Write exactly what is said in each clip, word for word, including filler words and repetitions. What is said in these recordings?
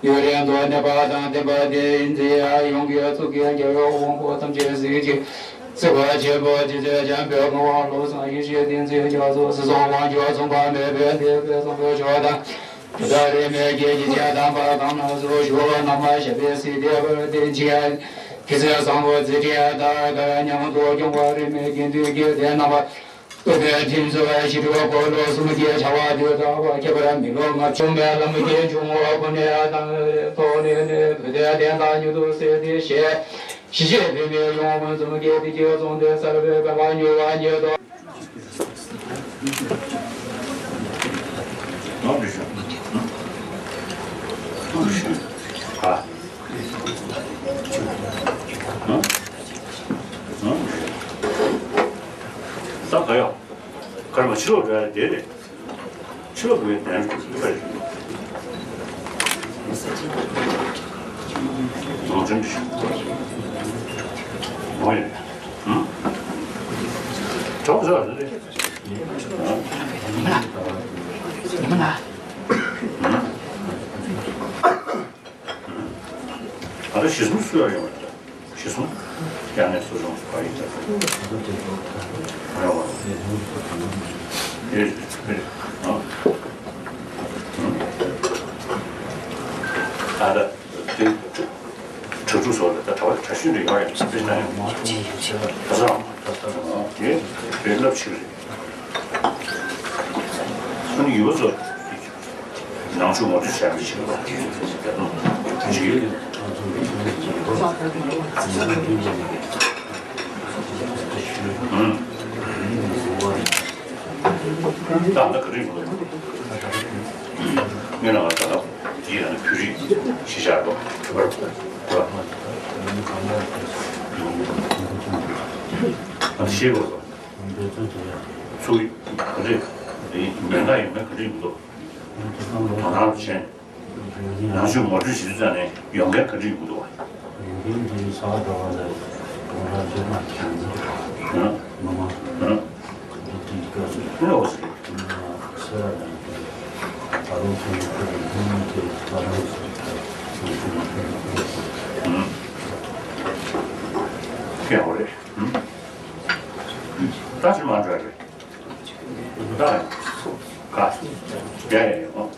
ཡུན་རིང་དུ་གནས་པ་དང་ལྡན་པ་དེ་ཡིན་ཚེ། ཡང་ཡོངས་ཀྱི་གཙུག་གི་རྒྱལ་བའི་དབང་པོ་ཐམས་ཅད་གཟིགས་ཤིག། སྲིད་པ་ཆེན་པོ་ཇི་སྲིད་འཇམ་དཔལ་གང་བ་བློ་བཟང་ཡེ་ཤེས་བསྟན་འཛིན་རྒྱ་མཚོ་སྲིད་གསུམ་དབང་ཕྱུག་མཚུངས་པ་མེད་པའི་དེ་བས་བཟང་པོའི་མཆོག་དང་། དེ་དག་རིས་མེད་ཀྱི་སྐྱེ་མཆེད་དམ་པ་གང་ན་སུ་བཞུགས་པ་རྣམས་ཞབས་པད་སྲིད་བདེ་བར་བརྟན་ཅིང་། ཁྱེད་ཚེ་བཟང་པོ་ཚེ་ཁྲིད་དང་མཉམ་དུ་སྐྱོང་བ་རིས་མེད་དགེ་འདུན་གྱི་སྡེ་རྣམ་པ། སྟོབས་པའི་ཁྲིམས་སུ་ཞི་ཁྲོ་འཁོར་ལོ་གསུམ་གྱི་བྱ་བ་དུས་དག་པ་ཁྱད་པར་མི་ལོ་ལྔ་བཅུ་པའི་ལམ་གྱི་འབྱུང་བ་ཀུན་ནས་དང་ཐོག་ནས་ནས་བུ་དའི་གདན་དང་མྱུར་དུ་སེལ་ཏེ་ཞེས། ཞི་བྱེད་པའི་མི་ཡོང་བ་གསུམ་གྱི་བདེ་སྐྱིད་བཟུང་སྟེ་སར་པའི་དགའ་བ་མྱུར་བ་ཉིད་དོ། ས་ག་ཡོད། ཁར་མ་ཕྱི་ལོགས་འགྲོ་ཡ་དེ་རེད། ཕྱི་ལོགས་འགྲོ་ཡ་དེ་རེད། ནང་ཚན་འདི་ཞིག་ནང་ཡོད། ཧུམ། གྲོགས་ཟེར་བ་རེད། ཉི་མ་ལ། ཉི་མ་ལ། ཨ་ད་ཞེ་གསུམ་སུ་ཡང་ཡོང་བ་རེད། ཞེ་གསུམ། ཡང་ནས་སུ་ཡོང་བ་ཡིན་ད། ཨ་ཡོང་བ། ཨེ་ཨེ་ཨ། ཨ། ཨ་ད་དེ་གྲ་གྲ་སྒྲིག་སོགས་ལ་ད་གྲྭ་པ་གྲྭ་ཤུལ་འདྲ་ཡོང་ཡ་ཞིག་སེམས་ཁྲལ་གནང་ཡོང་། ད་སོང་དེ་དེ་རླབས་ཆེ་རེད། ཨ་ནི་ཡུལ་བ་ཚོ་ནང་ཆོས་ངོ་སྤྲོད་བྱ་མི་བྱེད་པ་ཅིག་ཡོད། ད་ལྟ་ག་རེ་ཡོང་གི་རེད། ངས་ལ་ད་ལྟ་འདི་ཡང་བོད་རིགས་གཞིས་ཆགས་དང་ཁྱད་པར་དགོས་པ། ང་ཤེས་དགོས་པ། ཚུགས་ག་རེ་འདི་མེད་ན་ཡོང་མེད་ག་རེ་ཡོང་འདུག་དོ་སྣང་བྱས། ནང་ཆོས་ངོ་སྤྲོད་བྱེད་དུས་ཙམ་ནས་ཡོང་མཁན་ག་འདྲ་ཡོང་གི་འདུག་བ། ཡོང་མཁན་དེ་ས་ག་ཟླ་བ་ལ་ཡོང་ར་ཇོ་མ་ཁྱང་ཟིག་ཨ། མ་མ་ཨ། འདི་དུས་སྐབས་སུ་ཨ་ནི་འོ་ཟིག་ཨ་ས་ར་དང་ད་རུང་ཁྱོད་ནི་ཁོ་རེ་ཡོང་མི་དེ་ད་རུང་ཟིག་ཨ། ཁྱེད་འོ་རེད། ཨ། ད་ཕྱི་མ་འགྲོ་རེད། ད་ག་ཡ་ཡ་ཡ།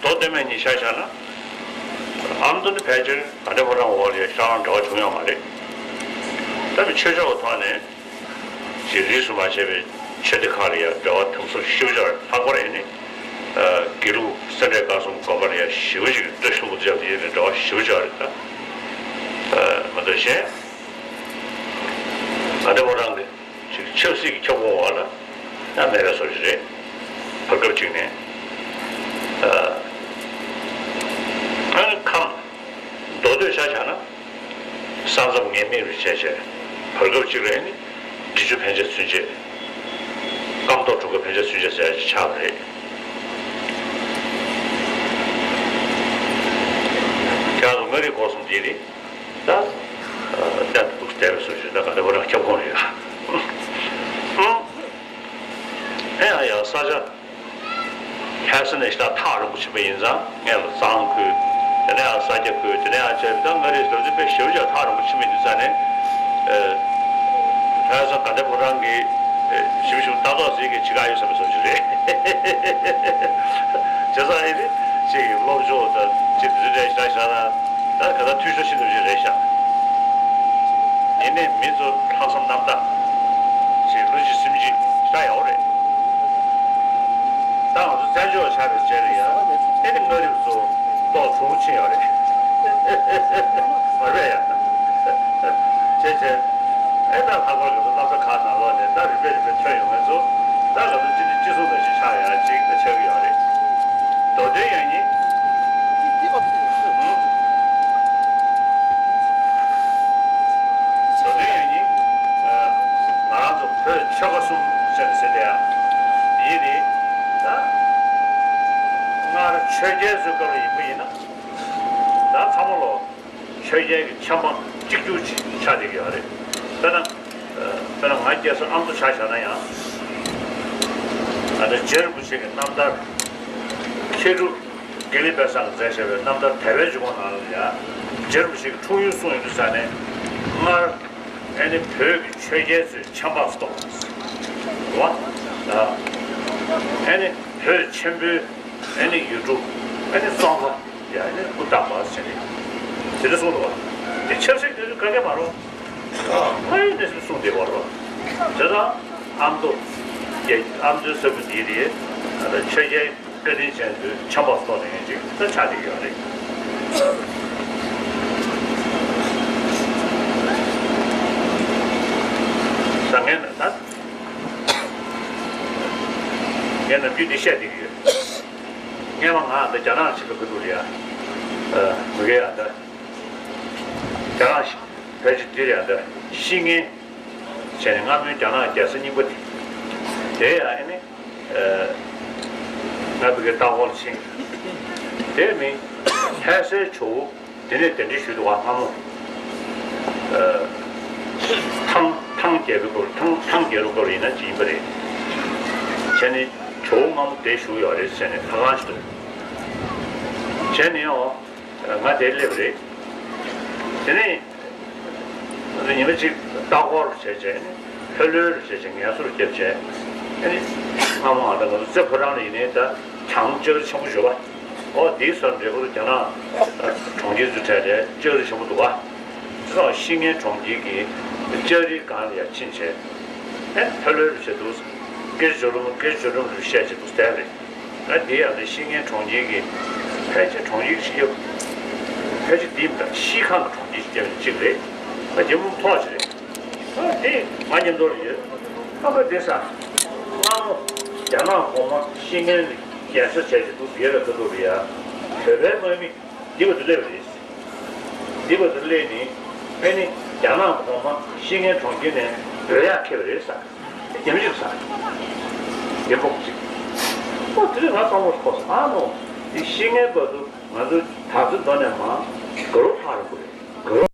མདོ་སྟོད་སྨད་གཉིས་ཆ་བཞག་ན། ཨ་མདོ་ནི་ཕལ་ཆེར་དགའ་ལྡན་ཕོ་བྲང་འོག་ལ་ཡང་ཤར་ལྷོ་འབྲེལ་བ་བྱུང་ཡོད་མ་རེད། ད་ནི་ཆོས་ཕྱོགས་ཀྱི་ཐོག་ནས་ཅིག་རིས་སུ་མ་ཆད་པའི་ཆོས་སྡེ་ཁག་ལ་ཡང་འབྲེལ་བ་དམ་ཟབ་ཞེ་པོ་ཅིག་ཡོད་རེད། ལྷག་པར་ཡིན་ནི་དགེ་ལུགས་སེ་འབྲས་དཀར་གསུམ་དགོན་པ་ལ་ཡང་ཞེ་པོ་ཅིག་བཀྲ་ཤིས་ལྷུན་པོ་མཛད་པ་དེ་ལ་འབྲེལ་བ་ཞེ་པོ་ཅིག་ཡོད་རེད། ད་མ་གཏོགས་གཞན་དགའ་ལྡན་ཕོ་བྲང་གི་ཅིག་ཆབ་སྲིད་ཀྱི་ཁྱབ་ཁོངས་འོག་ལ་ཡང་མེད་པའི་བཟོ་ཞིག་རེད། བར་སྐབས་ཅིག་ནས་ཨ་ཁམས་མདོ་སྟོད་ཆ་བཞག་ན། ས་མཚམས་ངེས་མེད་རུ་བྱས་བྱས། བར་སྐབས་གཅིག་ལ་ནི་འབྲི་ཆུ་ཕན་ཆད་ཚུན་ཆད། སྐམ་ཐོག་གྲུ་ཁ་ཕན་ཆད་ཚུན་ཆད་ཟེར་ཡ་ཅིག་ཆགས་པ་རེད། ཁྱེད་རང་ཚོ་མངའ་རིས་སྐོར་གསུམ་འདི་རེད། ད་ལྟ་འདུག་བསྡད་པའི་བཟོ་ཞིག་ད་ག་འདྲ་བོ་རང་ཁྱབ་ཁོངས་རེད་ཡ། ཨེ་ཡ་ཡ་ས་ཆ། ལྷ་ས་ནས་ཤ་ཐག་རིང་པོ་ཕྱིན་པ་ཡིན་ཙང་སྔོན་ལ་གཙང་ཁུལ། དེ་ནས་ཡང་ས་སྐྱ་ཁུལ། དེ་ནས་ཡང་བྱས་པ་ད་མངའ་རིས་ཟེར་དུས་དཔེ་ཞེ་པོ་ཅིག་ཐག་རིང་པོ་ཕྱིན་པ་ཡིན་དུས་ཙང་ནས། ཨ། ལྷ་ས་ག་འདྲ་བོ་རང་གི་ཨ། ཞིབ་ཞིབ་ལྟ་རྟོག་ཟེར་གི་ཅིག་ཨ་ཡོད་བསམ་པའི་བཟོ་ཞིག་རེད། བྱས་ཙང་ཨེ་རེད་ཅིག་སློབ་སྦྱོང་དང་ཅིག་དེ་ཚོ་རེད་ཤག་ཤག་ན་ད་ག་ད་འཐུས་ཤོར་ཕྱིན་འདུག་ཅིག་རེད་ཤག་ཡིན་ནའི་མི་ཚོ་ལྷག་བསམ་རྣམ་དག་ཅིག་བློ་གཅིག་སེམས་གཅིག་ཤ་ཡག་པོ་རེད། ད་ང་ཚོ་བཙན་བྱོལ་ཆགས་པའི་རྗེས་ལ་ཡ་ཨེ་ནི་མངའ་རིས་ཚོ་ཏོག་གྲུང་ཕྱིན་ཡོད་རེད། མ་རེད་ཡ། བྱས་བྱས། ཨེ་ད་ལྷག་པར་གྱི་བསླབ་གྲྭ་ཁག་ནང་ལོགས་ནས་ད་རིམ་པས་རིམ་པས་ཐོན་ཡོང་མཁན་ཚོ་ད་ང་ཚོ་སྤྱི་འཐུས་སྤྱི་ཟུར་ནང་བཞིན་ཆགས་ཡ་ཅིག་ད་ཆགས་ཀྱི་ཡོད་རེད། མདོ་དོན་ཡང་སྙིང་། མདོ་དོན་ཡང་སྙིང་། ང་རང་ཚོ་བོད་ཆོལ་ཁ་གསུམ་ཟེར་ནས་ཟེར་དེ་ཡང་ཡིན་རེད། ད་སྔར་ཆོས་རྒྱལ་ཚོའི་སྐབས་ལ་ཡིན་པ་ཡིན་ན་ད་ཚང་མ་ལོ། ཆོས་རྒྱལ་གྱི་ཆབ་འབངས་གཅིག་གྱུར་ཅིག་ཆགས་བསྡད་ཀྱི་ཡོད་རེད། དཔེར་ན། དཔེར་ན་ང་སྐྱེས་ས་ཨ་མདོ་ཆ་བཞག་ན་ཡང་། ཨ་ནི་རྗེ་རིན་པོ་ཆེ་གི་རྣམ་ཐར། མཁས་གྲུབ་དགེ་ལེགས་དཔལ་བཟང་གིས་མཛད་བཞག་པའི་རྣམ་ཐར་དལ་བའི་འཇུག་ངོགས་ནང་ལ་ཡང་རྗེ་རིན་པོ་ཆེ་གི་འཁྲུངས་ཡུལ་གསུངས་ཡོད་དུས་ཙང་ནས་སྔར་ཨ་ནི་བོད་ཀྱི་ཆོས་རྒྱལ་ཚོའི་ཆབ་འབངས་སུ་གཏོགས་པ། ཨ་ནི་བོད་ཆེན་པོའི་ཨ་ནི་ཡུལ་གྲུ་ཨ་ནི་ཙོང་ཁ། ཡ་ནི་སྐུ་བལྟམས་པ་ཟེར་ནས་དེ་འདྲ་གསུངས་འདུག་བ། དེ་ཆབ་སྲིད་དེ་ཚོ་ག་གེ་མ་རུང་། ཨ་ཡི་འདྲ་ཞིག་གསུངས་བསྡད་པ་རེད། བྱས་ཙང་ཨ་མདོ། རྒྱ་ཨ་མདོའི་ས་ཁུལ་འདི་རེད། ཆོས་རྒྱལ་བཀའ་དྲིན་ཅན་ཚོའི་ཆབ་འབངས་སུ་གཏོགས་ནས་ཡིན་ཅིག་ད་ཆགས་བསྡད་ཡོད་རེད། ད་ངས་ན་ད་ངས་ནམ་རྒྱུན་འདི་བཤད་བསྡད་ཀྱི་ཡོད། སྔོན་མ་ང་འདི་རྒྱ་ནག་ཕྱིན་པའི་སྐབས་དུས་ལ་ཡ། མི་དགེ་ཡ་འདི། རྒྱ་ནག་ཕལ་ཆེར་འདིར་ཡ་འདི་བཤིག་མཁན་བྱས་ནས་སྔ་མོའི་རྒྱ་ནག་རྒྱལ་ས་རྙིང་པ་དེ། དེ་ཡ་ཨེ་ནི། ང་བི་གའི་ལྟ་སྐོར་ཕྱིན། དེ་མིན། ལྷ་སའི་ཇོ་བོ། དེ་ནས་གདན་འདྲེན་ཞུས་འདུག་བ་སྔ་མོ། ཨ། ཐང་ཐང་རྒྱལ་པོའི་སྐོར་ཐང་ཐང་རྒྱལ་པོའི་སྐོར་ཡིན་ན་ཅི་ཡིན་པ་རེད། བྱས་ནས་ཇོ་བོ་སྔ་མོ་དེ་བཞུགས་ཡོད་རེད་ཟེར་ནས་ལྷ་ཁང་ཞིག་འདུག་བྱས་ནས་ཨོ། ང་དེར་སླེབས་རེད། དེ་ནས་ཉི་མ་གཅིག་ལྟ་སྐོར་བྱས་བྱས་ནས་ལྷོད་ལྷོད་བྱས་བྱས་ངལ་གསོ་རྒྱབ་བྱས། ཨ་ནི་སྔ་མོ་ང་དང་ང་ཚོ་རྩེ་ཕོ་བྲང་ལ་ཡིན་ནའི་ད་གྱང་ལྕགས་རི་ཆེན་པོ་ཡོད་པ། ཨོ་དེའི་ཟུར་འབྲས་བུ་རྒྱ་ནག་གྲོང་ཁྱེར་ཚོ་གྲས་རེད་ལྕགས་རི་ཆེན་པོ་འདུག་བ། དེ་ཚོ་བཤིག་མཁན་གྲོང་ཁྱེར་གྱི་ལྕགས་རིའི་སྒང་ལ་ཡར་ཕྱིན་བྱས། ཨེ་ལྷོད་ལྷོད་བྱས་འདུག་སྐད་ཆ་འཇོག་རུང་སྐད་ཆ་འཇོག་རུང་རུ་བཤད་བྱས་འདུག་བསྡད་རེད། ཨ་དེ་ཡང་ནི་བཤིག་མཁན་གྲོང་ཁྱེར་གྱི་ཕལ་ཆེར་གྲོང་ཁྱེར་ཞིག་ཡོད། ཕལ་ཆེར་འདི་མི་འདྲ་ཤི་ཁང་གི་གྲོང་ཁྱེར་ཞིག་བསྐྱབས་ནས་གཅིག་རེད། ཨ་རྒྱལ་པོ་ཐོག་ཅིག་རེད། ཨ་དེ་ང་མཉམ་དུ་ལ་ཡོད། ཨ་ཁ་དེ་ས། སྔ་མོ་རྒྱ་ནག་གོང་མ་བཤིག་མཁན་ནི་རྒྱལ་ས་བྱས་ཀྱི་འདུག་ཡོད་ལ་ཁ་ཐུག་རེད་ཡ། བོད་པའི་དམག་མི་འདི་བར་དུ་སླེབས་པ་རེད། འདི་བར་དུ་སླེབས་ནི་ཨེ་ནི་རྒྱ་ནག་གོང་མ་བཤིག་མཁན་གྲོང་ཁྱེར་ནས་བྲོས་ཡག་ཁེལ་བ་རེད་ས། རྒྱ་མི་ཅིག་ས། རྒྱལ་པོ་གཅིག་ཨོ་དེ་རིང་ང་གཙང་པོ་ཁོ་ས་ཨ་ནོ། འདི་བཤིག་མཁན་བར་དུ་ང་ཚོ་ད་ཚོད་འདོན་ནས་མ་དགའ་རོགས་ཐག་རིང་པོ་རེད། དགའ་རོགས།